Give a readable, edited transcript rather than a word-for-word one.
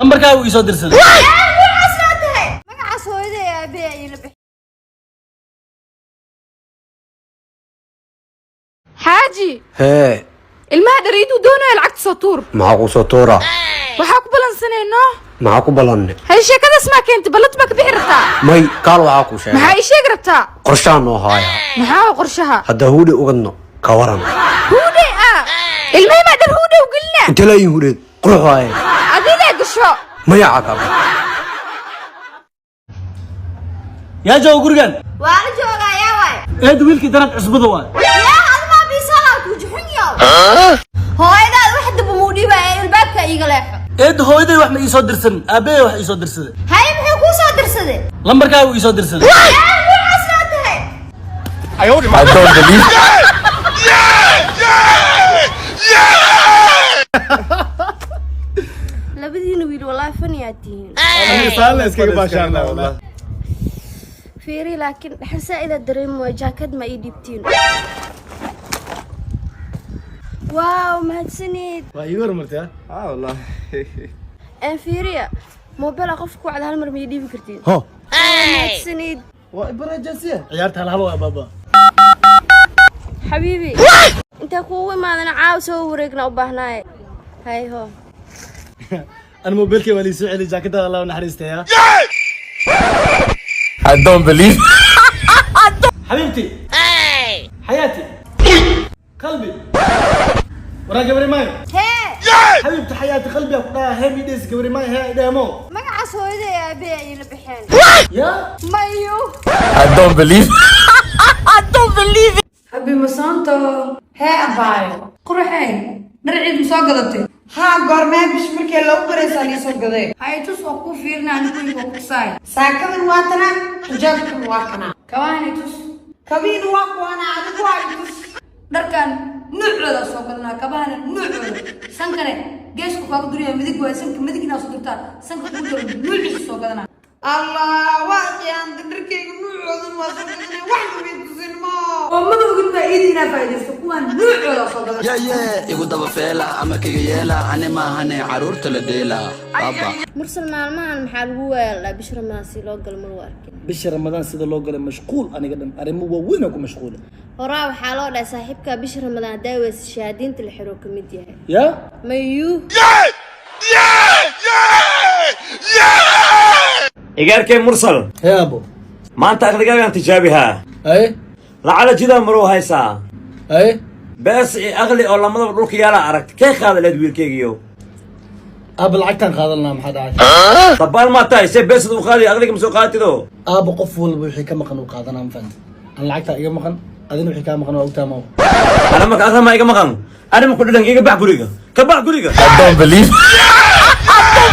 Lambarkaagu ii soo dirsaday. Magacaas maa tahay? Magacaas hooyaday aabbe ay la bixi. Xaaji. Hee. Ilmaha dhariiduu doonaya, lacagta soo tuur. Maxaa kuu soo tuura? Waxaa ku ballansanayno. Maxaa ku ballanne? Hay, sheekadaas maa keentay? Ballad maa ka bixi rabtaa? May, kaal, waxaa kuu sheegay. Maxaa ii sheegi rabtaa? Qorshaan noo haaya. Maxaa qorshaha? Haddaa huudhe ugadno, ka waran? Huudhe ah? Ilmahi maa dhar huudhe u gelina? Inte laayin hudheed qurux waaye. Adigaa gasho. Maya, cagaba. Yaa jooga gurigan? Waa la joogaa, yaa waay? Eed, wiilkii darad cusbada waay. Yaa admaa biisalaa kujuxun yow. Hooyadaad wax daba muu dhiibaya, albaabka iiga leexo. Eed, hooyaday wax ma ii soo dirsan, aabbahay wax ii soo dirsaday. Hay, muxuu kuu soo dirsaday? Lambarkaagu ii soo dirsaday. Yaa magacaas maa tahay? I don't believe. Labadiina wiil walaahi faniyaa tihiin. Fiiri, laakiin dhaxan saa'ida dareemi waay, jaakad ma ii dhiibtiin? Waaw, mahadsanid. Waa ii hormartay. Ah, والله. Een, fiiriya, mobile qof ku wacda hal mar ma ii dhiibi kartiin? Ho. Mahadsanid. Waa emergency. Ciyaarta hal hal waa, baaba. Xabiibi, intaa kuugu imaadana caaw soo wareegna u baahnaaye, hay ho. Ana mobilkay waa liisoo celi, jaakadaada Allah u naxariistaya. I don't believe. حبيبتي، حياتي، قلبي، waraa gabari maayo. Hee. حبيبتي، حياتي، قلبي, ku dhaha hee midhays gabari maayo, hee dheemo. Magacaas hooyaday aabe ay la bixeen. Ya. Mayo. I don't believe. Habi masoonto. Hee abaayo. Qurxey, dhar ciid ma soo gadatay? Haa, goormee bish markii lagu baraysaa liisoo gaday. Hay, tus oo kuu fiirina, anigu inkoo kutusaay. Saakadan waa tana, xijaabkan waa kana. Kabahan tus. Kabiina waa kuwana, adigu waa tus. Dharkan nuucooda soo gadanaa, kabahana nuucooda, sankane geesku kaaga duraya midig waay, sanka midig inaa soo durtaa, sanka kuu jiro nuuciisa soo gadanaa. Allah, waa qiyaanta, dharkayga nuucoodan waa soo gadanay, waxna may tusin mo. Oo maba ogin baa iidi inaa faa'iidaysto, kuwaan nuucooda soo gadanaa. Igu daba feela ama kaga yeela, ani maahane caruurta la dheela baaba. Mursal, maalmahan maxaa lagu weelaa? Bisha Ramadaan si loo galo mar waa arkin. Bisha Ramadaan sida loo galay, mashquul aniga dhan, arrimo waaweyn aan ku mashquula. Horaa waxaa loo dhahay saaxiibka bisha Ramadaan daaweysa shahaadiinta la xiro ka mid yahay. Ya. Mayu. Igaarkee Mursal. Hee, abo. Maanta aqligaagaan tijaabihaa. Ay. Lacala jidaa maruu haysaa. Ay. Bees iyo aqli oo lamadaba dhulka yaalaa aragti, kee qaada leed wiilkaygiyo? Aaba, lacagtaan qaadan lahaa, maxaa dhacay? Dabaal maa tahay? See beesad u qaadi, aqliga ma soo qaadatido? Aaba, qof walba wixii ka maqan uu qaadanaa, ma fahamtid? Aan lacagtaa iga maqan, adina wixii kaa maqan waa ogtaa maw. Ana marka aqli maa iga maqan? Ani ma ku dhadhan? Iga bax guriga, ka bax guriga. I don't believe.